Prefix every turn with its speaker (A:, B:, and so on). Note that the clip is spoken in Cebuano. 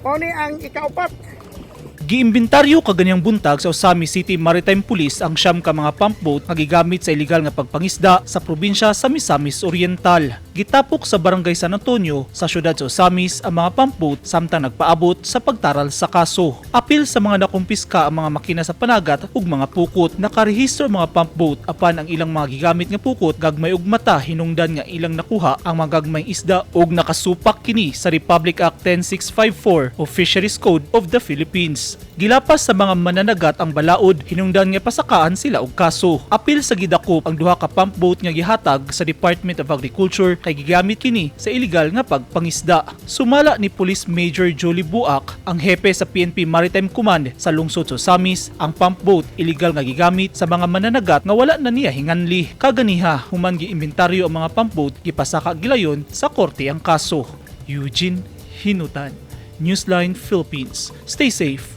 A: Mao ni ang ikaupat.
B: Giimbentaryo kaganyang buntag sa Ozamiz City Maritime Police ang 9 ka mga pump boat nga gigamit sa ilegal nga pagpangisda sa probinsya sa Misamis Oriental. Gitapok sa Barangay San Antonio sa siyudad sa Ozamiz ang mga pump boat samtang nagpaabot sa pagtaral sa kaso. Apil sa mga nakumpiska ang mga makina sa panagat ug mga pukot. Nakarehistro ang mga pump boat apan ang ilang mga gigamit nga pukot gagmay ug mata hinungdan nga ilang nakuha ang mga gagmayng isda ug nakasupak kini sa Republic Act 10654 o Fisheries Code of the Philippines. Gilapas sa mga mananagat ang balaod hinungdan nga pasakaan sila og kaso. Apil sa gidakop ang duha ka pump boat nga gihatag sa Department of Agriculture kay gigamit kini sa illegal nga pagpangisda. Sumala ni Police Major Jolie Buak, ang hepe sa PNP Maritime Command sa lungsod sa Ozamiz, ang pump boat illegal nga gigamit sa mga mananagat nga wala na niya hinganli. Kaganiha, human giimbentaryo ang mga pump boat, gipasaka gilayon sa korte ang kaso. Eugene Hinutan, Newsline Philippines. Stay safe.